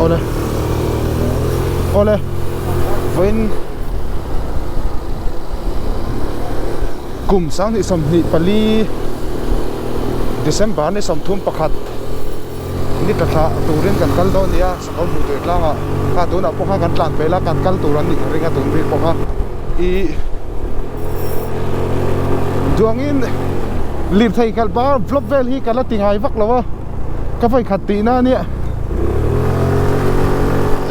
Awle awle vawiin kum 2024 December ni 31 ni tla thlah turin kan kal dawn a ni a sakawr hmuh tur tlangah kha tunah pawh khan kan tlan pel a kan kal tur an nih ka ring a tun ri pawh kha ih duangin lirthei khalh pah vlog vel hi ka la ti ngai vak lo a ka vawikhat tihna a nia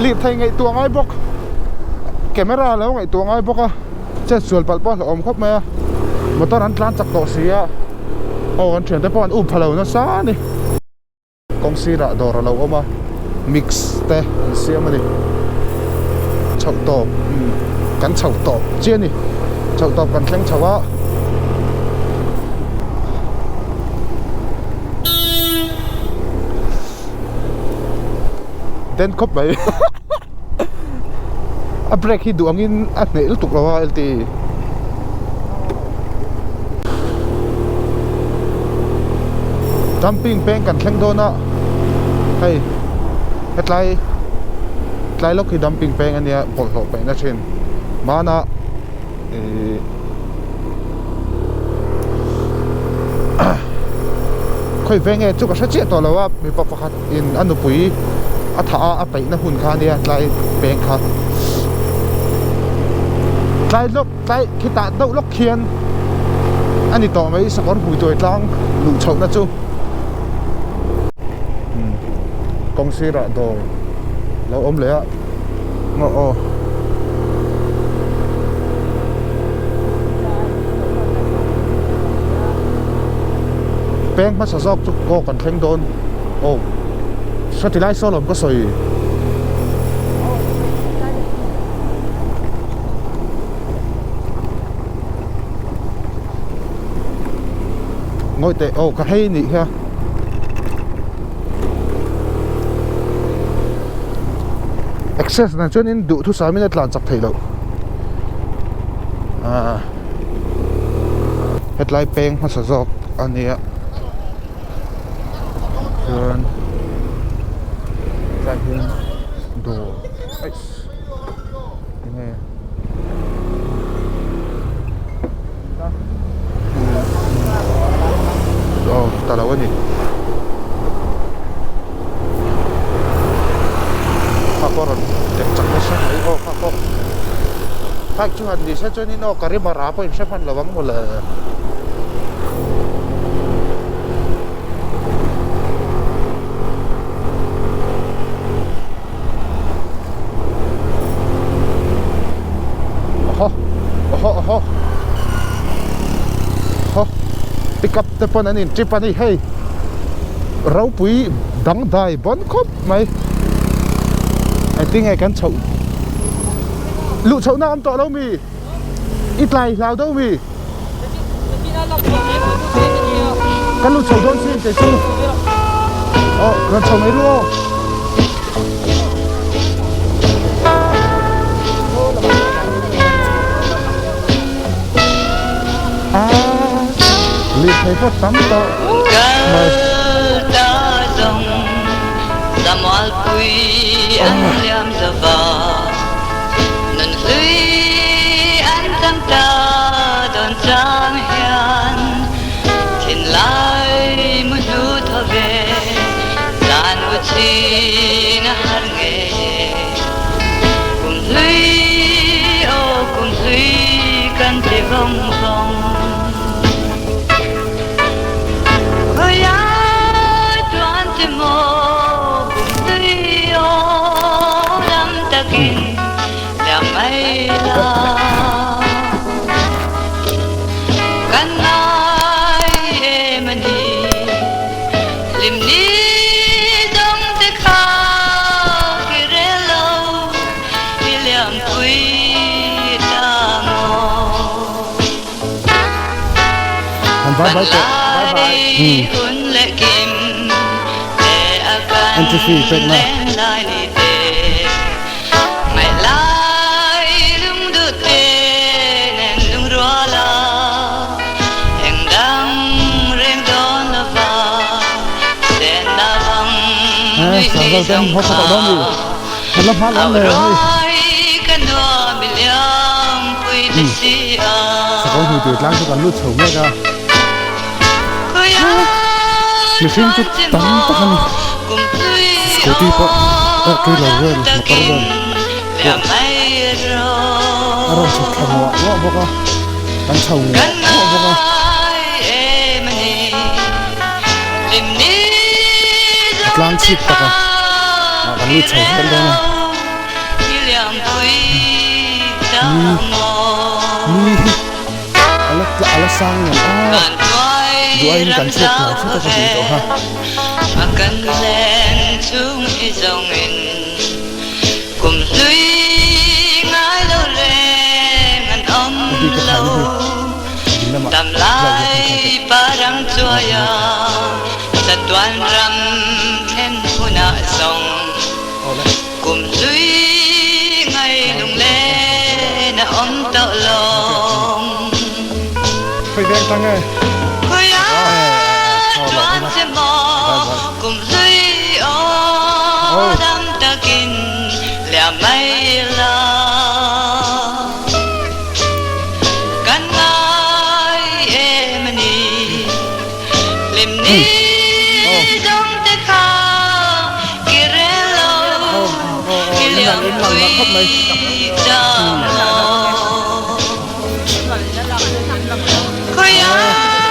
lirthei ngaihtuah ngai bawk camera lo ngaihtuah ngai bawk a chet sual palh pawh a hlauhawm khawp mai a motor an tlan chak tawh si a aw an thiante pawh an up pha lo nasa a ni. Kawng sirah dawr a lo awm a, mix te an siam a ni. Chhoh tawp umm kan chhoh tawp chiah a ni. Chhoh tawp kan thleng chho a. Den khawp mai a brake hi duh angin a hneh lutuk lo a lte. Dumping peng kan thleng dawn a hei hetlai tlai lawk hi dumping peng ania bawlhhlawh paihna thin hmanah ihh khawi veng nge chu ka hre chiah tawh lo a mipa pakhat in a nupui a thah a a paihna hun kha ania tlai peng kha tlai lawk. Tlai khitah deuh lawk khian a ni tawh mai sakawr hmui tuai tlang luh chhohna chu kawng sirah dawr lo awm leh a aw aw peng hmasa zawk chu aw kan thleng dawn aw hre tilai saw lawm ka sawi. Ngawi teh aw ka hei nih hi a access dan chuan in duhthusam in a tlan chak theih loh ah hetlai peng hmasa zawk a nia chuan tlai hian dawr eiss enge aw ta lo a ni kha pawh rawn dep chak nasa mai aw kha pawh bike chu han ni se chuanin aw ka rim a ra pawh in hre hman lo ang mawle. Awhaw awhaw awhaw awhaw pick up te pawn an in trip a ni hei ropui dangdai bawn khawp mai engtin nge kan chhoh luh chhoh na awm tawh lo mi i tlai hlau deuh mi kan luh chhoh dawn sin kei chu aw rawn chho mai ru aw. Lirthei pawh tam tawh mai. Bye bye teh bye bye entry fee pek na. Sang zo ten haw tha tawh dawn mi. A la hma lo le hei. Sakawr hmui tur tlang chu kan lut chho mek a. Mihring chu tam tak a ni. Scooty pawh eh trailer vel motor vel pawh a rawn chhuk thla nguah nguah bawk a. Kan chho nguah nguah bawk a. A tlang chhip tak a ah kan lut chho zel dawn a ni ni hi a la tla a la sang ngam a duh aiin kan chhuak tlai hret a ka tih tawh kha. A bik a thaina hi ding lamah tlai hian kan kal teh Khawi veng tang e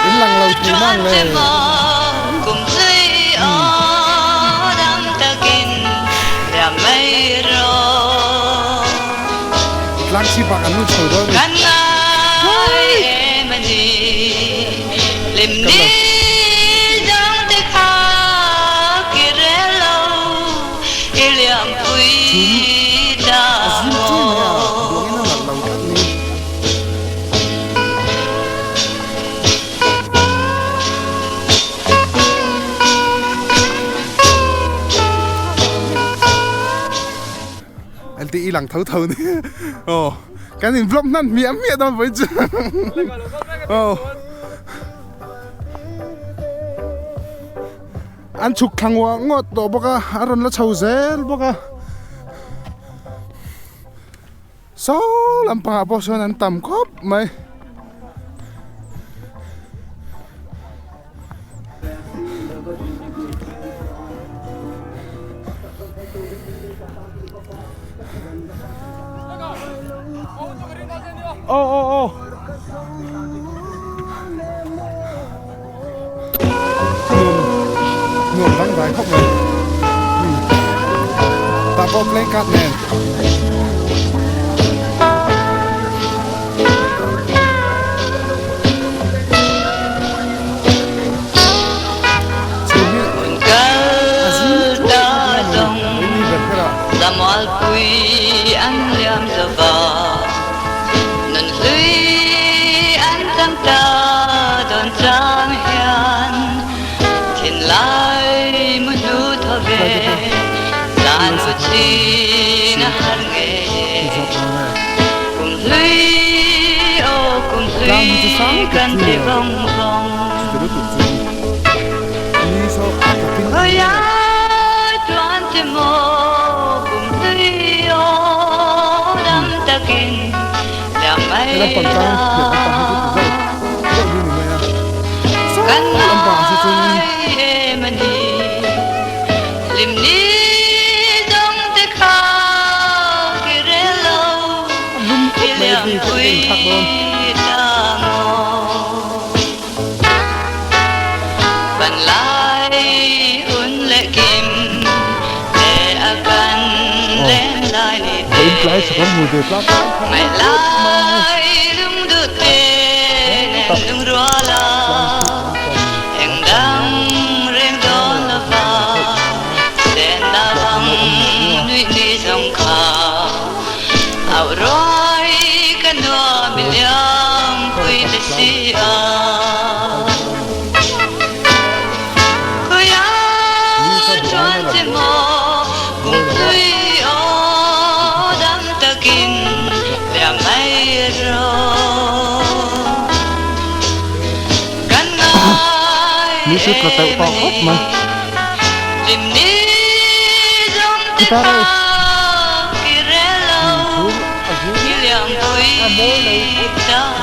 In lang lo thei mang le. Tlang chhip ah kan lut chho dawn a ni. Kan lo. Chhum a zim ṭui mai a, duangin a nalh lo tlat ni. Lt i lang tho tho ni aw kan in vlog hnan hmiah hmiah dawn vawi chu aw an chhuk thla nguah ngawt tawh bawk a a rawn la chho zel bawk a. Saw lampangah pawh sawn an tam khawp mai. Aw aw aw. Nuam nuam dangdai khawp mai tah pawh playing card nen. Chhum hi a zing chuai kha ti a mawni mai ni ber kher ah. Tlang hi chu sang tak chu ni lo chute lutuk chu ni saw a tla pin a He lampang tlang leh lampang hi chu ti zauh zauh hi ni mai a saw lampang ah saw chuan a lum khawp mai a hei ka inthlak dawn. Aw vawiin tlai sakawr hmu ve tlak tlak khawp mai tak tlang chhip lampang Ni chu tla teuh tawh khawp mai. Guitar a. A mawi lo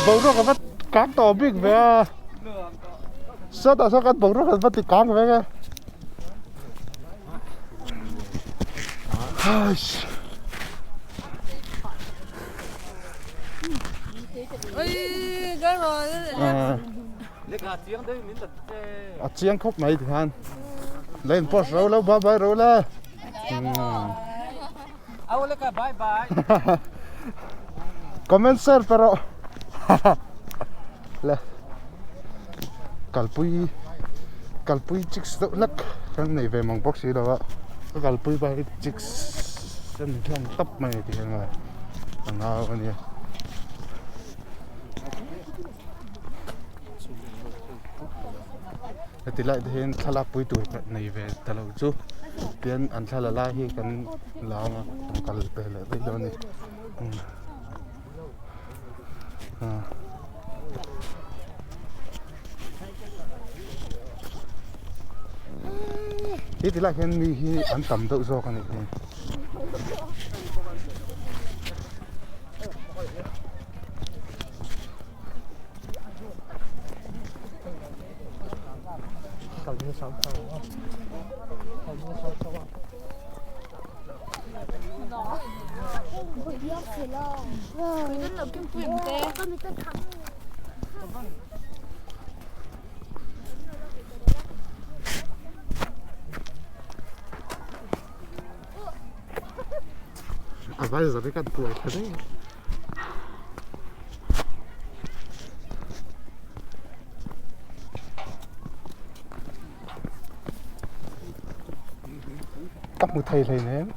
Boruak a va kang tawh bik ve a sawtah sawn kan boruak an va ti kang vek e haiss. A chiang khawp mai tikhan la in post ro lo bye bye ro la comment share pe rawh le kalpui kalpui chicks deuh hlek kan nei ve mang bawk si lo a ka kalpui pa hi chicks a ni hlawm tawp mai a ti hian a nau a nia. Heti lai te hian thlalak pui tur nei ve ta lo chu tian an thla la lai hi kan la ang a kan kal ve leh daih dawn a ni heti lai hian mi hi an tam deuh zawk a nih hi. A vai zawk hi kan kuai thla daih a. Ka hmu thei hleinem.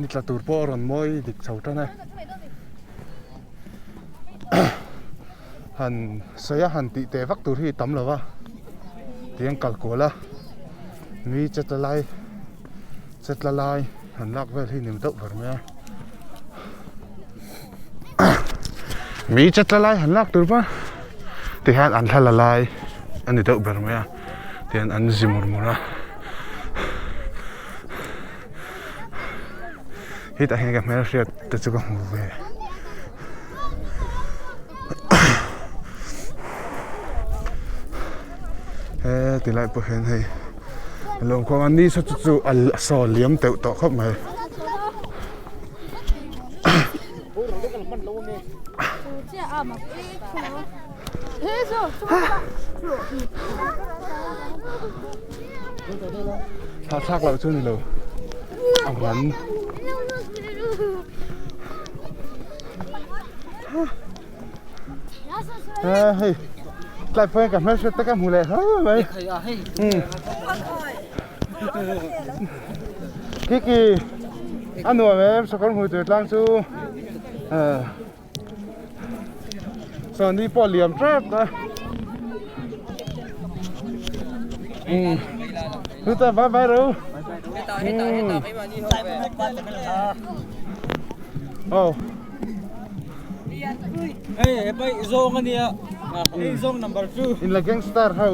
Ni tla tur pawh a rawn mawi dik chho tan e. Han sawi a han tih teh vak tur hi tam lo va tiang kal kual a mi che tla lai che tla lai han lak vel hi ni deuh ber mai a mi che tla lai han lak tur va tihian an thla la lai a ni deuh ber mai a tihian an zi mur mur a hetah hian ka hmelhriat te chu ka hmu ve he ti lai pawh hian hei lawngkhawm a ni saw chu chu a saw liam teuh tawh khawp mai. Hahthlak loh chu a ni lo a man. Hei tlai pawhin ka hmelhriat te ka hmu leh hle mai. Kiki a nuam em sakawr hmui tur tlang chu saw ni pawh liam tep a chutah bye bye ro oh Hei hepa i zawng a nia hei zawng number 2 in la gangster ho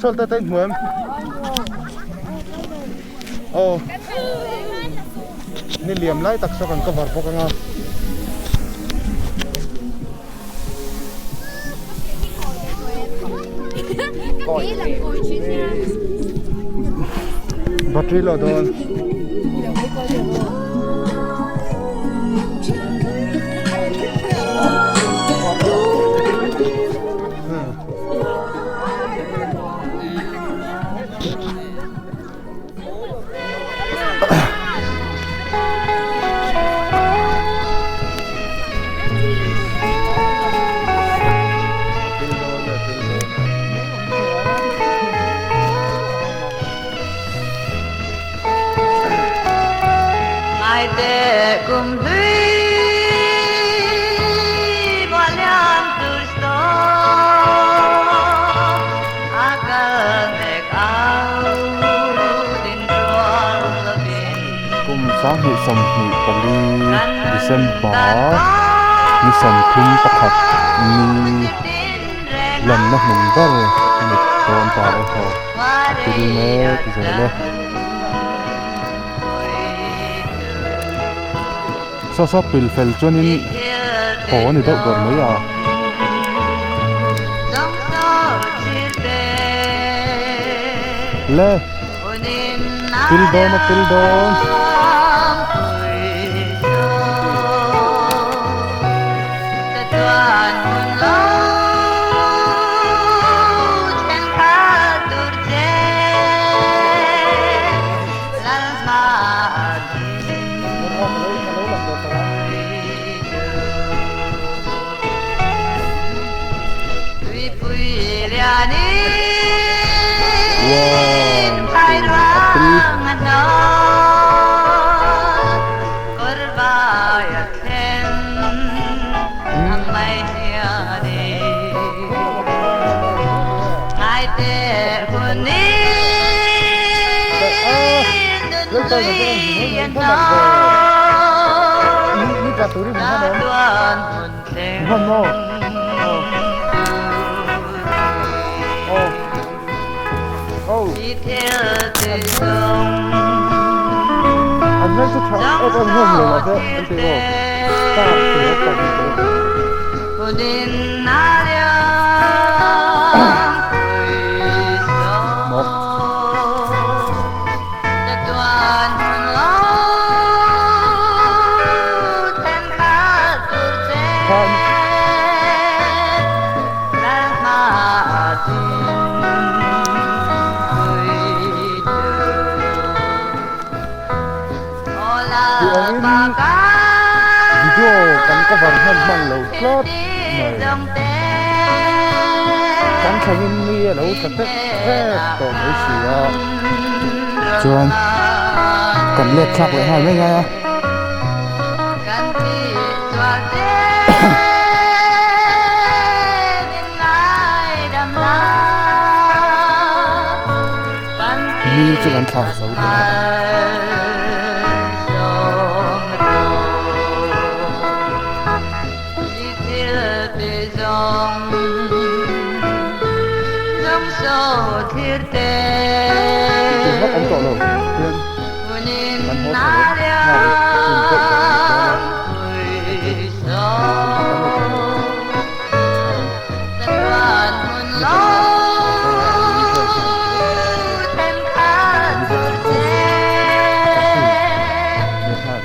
Sawl te te in hmu em aw ni liam lai tak saw kan cover bawk anga battery low dawn. Kum 2024 December ni 31 ni lanna hmun ber a ni dawn ta e haw a pil mek zel e. Saw saw pil fel chuanin haw a ni deuh ber mai a. Le pil dawn a pil dawn. Tih angin video kan cover hman hman lo tlat mai. Kan thlengin mi a lo tla tek tek tawh mai si a. Chuan kan let thlak leh nghal mai ngai a. Ni chu kan thlah zo ta a. Tih vak awm tawh lo hian kan haw thla leh nghal hun deuh ber a ni dawn a.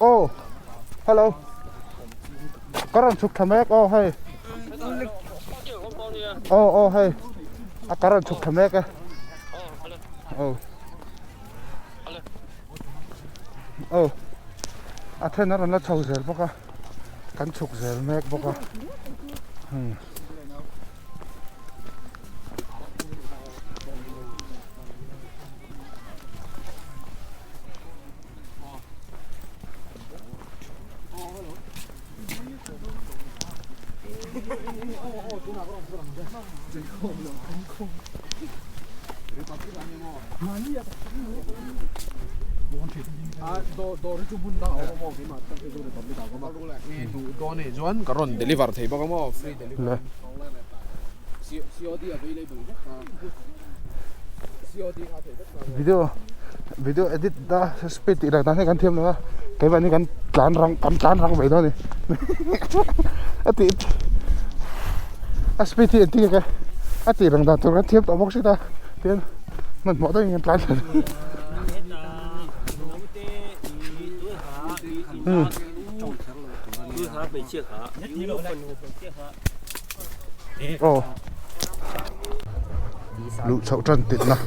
Aw hello ka rawn chhuk thla mek aw hei aw aw hei a ka rawn chhuk thla mek e aw aw a then a rawn la chho zel bawk a kan chhuk zel mek bawk a hmm. Chuan ka rawn deliver thei bawk a maw free delivery video video edit da speed tih dan hi kan thiam lo a keimahni kan tlan rang kan tlan rang mai dawn a ni a tih a speed hi engtin nge a tih rang dan tur kan thiam tawh bawk si ta tian hmanhmawh deuhin kan tlan thei aw luh chhoh tan titna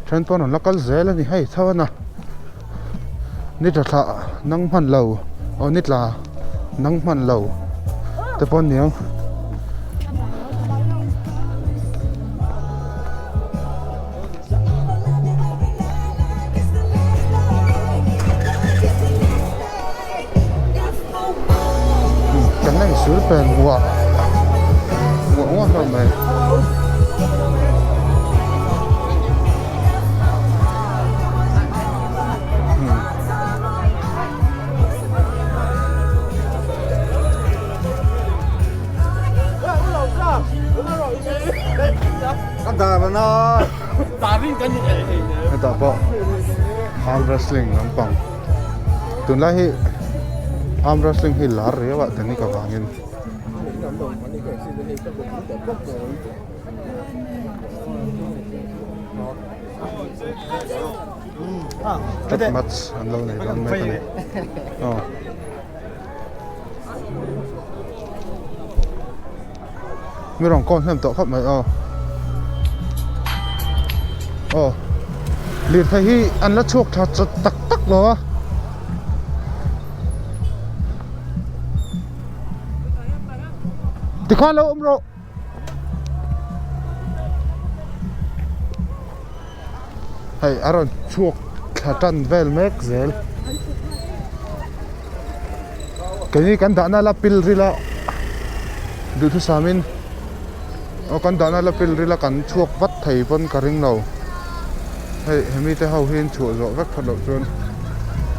then pawn an la kal zel a ni hei chho a na ni tla thlah nang hman lo aw ni tla nang hman lo te pawh an ni ang. Kan la insul pen nguah nguah nguah hlawm mai. Hetah pawh arm wrestling lampang tunlai hi arm wrestling hi lar riau ah Danik avangin. Tap match an lo nei dawn mek a ni aw. Mi rawn kawn hnem tawh khawp mai aw aw lirthei hi an la chhuak tha chawt tak tak lo a. Tikhan lo awm rawh. Hei a rawn chhuak thla tan vel mek zel keini kan dahna la pil ril a duhthusamin aw kan dahna la pil ril a kan chhuak vat thei pawn ka ring lo hei hemi te ho hi an chhuah zawh vek phawt loh chuan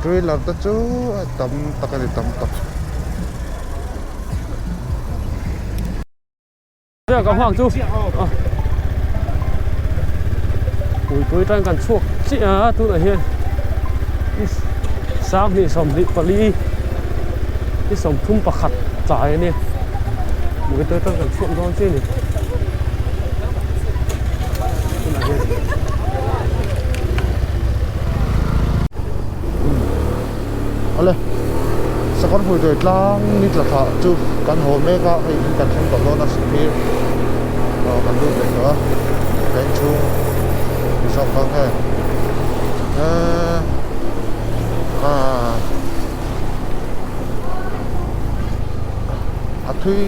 trailer te chu a tam tak a ni tam tak. Ka nghak chu Puipui tan kan chhuak chiah a tunah hian sanghnih sawmhnih pali ni sawmthum pakhat tlai a nia Puipui tan kan chhuak dawn chiah a ni tunah hian. Awle sakawr hmui tuai tlang ni tla thlah chu kan haw mek a hei in kan thleng tawh dawn a sihphir aw kan lut leh tawh a bank chhung ni zawk dawn nge eee ah a thui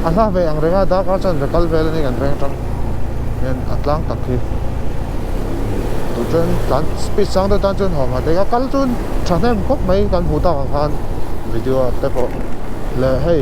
A hla ve ang reng a darkar chuan ve kal vel a ni kan veng atang hian a tlang tak hi duh chuan tlan speed sang deuh tan chuan haw mah thei a kal chu thahnem khawp mai kan hmuh tak ang khan video ah te pawh leh hei.